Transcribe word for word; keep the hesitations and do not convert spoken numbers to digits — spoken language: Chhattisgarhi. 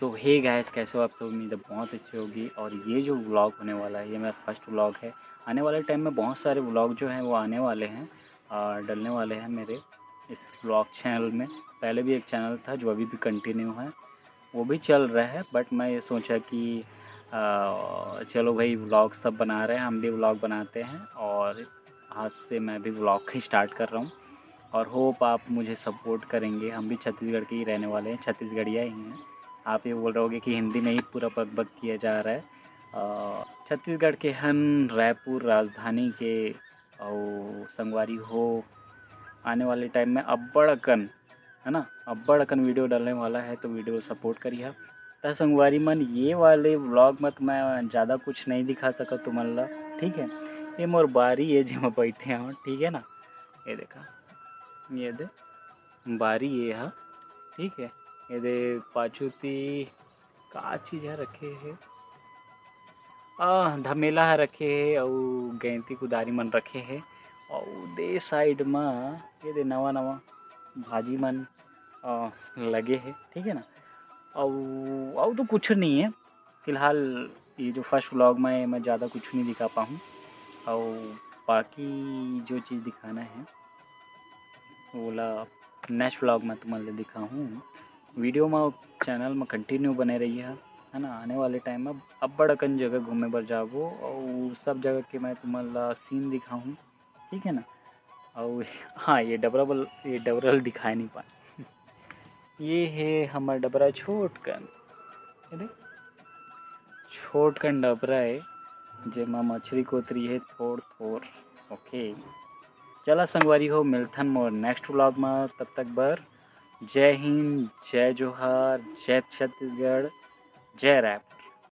तो हे गाइस, कैसे हो आप सब? उम्मीद है बहुत अच्छे होगी। और ये जो व्लॉग होने वाला है, ये मेरा फर्स्ट व्लॉग है। आने वाले टाइम में बहुत सारे व्लॉग जो हैं वो आने वाले हैं, आ, डलने वाले हैं मेरे इस व्लॉग चैनल में। पहले भी एक चैनल था जो अभी भी कंटिन्यू है, वो भी चल रहा है, बट मैं ये सोचा कि आ, चलो भाई, व्लॉग सब बना रहे हैं, हम भी व्लॉग बनाते हैं। और आज से मैं भी व्लॉग ही स्टार्ट कर रहा हूँ और होप आप मुझे सपोर्ट करेंगे। हम भी छत्तीसगढ़ के ही रहने वाले हैं, छत्तीसगढ़िया ही हैं। आप ये बोल रहे होगे कि हिंदी में ही पूरा बकबक किया जा रहा है। अ, छत्तीसगढ़ के हन, रायपुर राजधानी के। और संगवारी हो, आने वाले टाइम में अब्बड़ अकन, है ना, अब्बड़ अकन वीडियो डालने वाला है, तो वीडियो सपोर्ट करिहा। त संगवारी मन, ये वाले व्लॉग में तो मैं ज़्यादा कुछ नहीं दिखा सकत तुमन ला, ठीक है। ये मोर बारी है जेमा बैठे हूँ, ठीक है ना। ये देखा, ये दे बारी ये हा, ठीक है। ये दे पाछू ती का चीज ह रखे हे? आ, धमेला ह रखे हे अउ गैंती कुदारी मन रखे हे। अउ दे साइड म ये दे नवा नवा भाजी मन, आ, लगे हे, ठीक है ना। अउ, अउ तो कुछ नहीं है फिलहाल। ये जो फर्स्ट व्लॉग में मैं ज़्यादा कुछ नहीं दिखा पाऊँ। अउ बाकी जो चीज़ दिखाना है, ओला नेक्स्ट व्लॉग में तुमन ले दिखाहूँ। वीडियो में, चैनल में कंटिन्यू बने रहिहा, है ना। आने वाले टाइम में अब्बड़ अकन जगह घूमे बर जाबो अउ सब जगह के मैं तुमन ला सीन दिखाहूँ, ठीक है ना। अउ हाँ, ये डबरा बल-, ये डबरा ल दिखाए नहीं पाए। ये हे हमर डबरा छोटकन, अरे, छोटकन डबरा है, जेमा मछली कोतरी है थोर थोर। ओके, चला संगवारी हो, मिलथन मोर नेक्स्ट व्लॉग में। तब तक बर जय हिंद, जय जोहार, जय छत्तीसगढ़, जय रायपुर।